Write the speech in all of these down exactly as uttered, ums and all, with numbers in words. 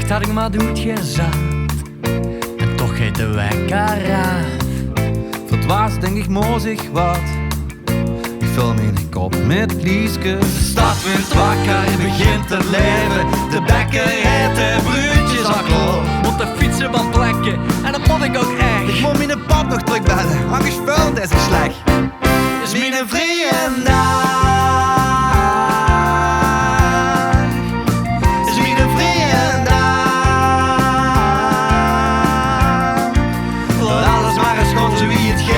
Dat ik maar doet gezat en toch geet de wekker aan. Verdwaas denk ik, mozig wat. Ik vul miene kop met lieskes. De stad wint wakker, begint te leven. De bekker het de bruudjes al klaor. Moet de fietsen wel plekken en dat moet ik ook echt. Ik moet miene pap nog druk bellen, anders vult is het slecht. Is miene vrieëndaag. Is miene vrieëndaag. Laot alles maar eens gewoon zo wie het geet.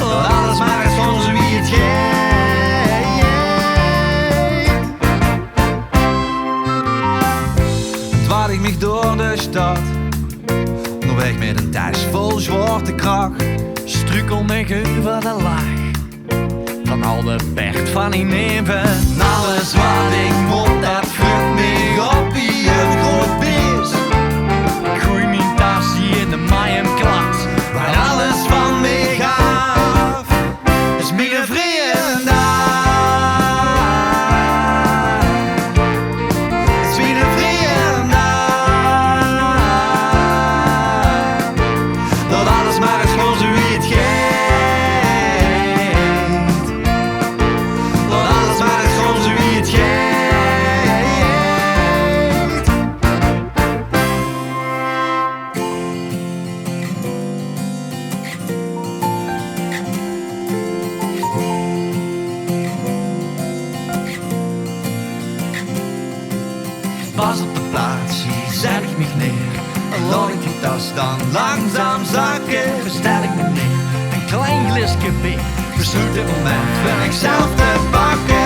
Laot alles maar eens gewoon zo wie het geet. Dwaal ik mich door de stad, onderweg met een tas vol zwaartekracht. Strukel mich over de laag van al de pech van die neven. Alles wat ik moet, dat vlucht mich op wie een groot beest. Ik gooi mijn tas die in de maai en klats, waar alles van mij af. Is miene vrieëndaag. Is miene vrieëndaag. Laot alles maar eens gewoon zo wie het geet. Laot alles maar eens gewoon zo wie het geet. Pas op de plaats, hier zet ik mich neer. En laot ik die tas dan langzaam zakken. Bestel ik me neer een klein gleske beer. Besloot dit moment weer ik zelf te pakken.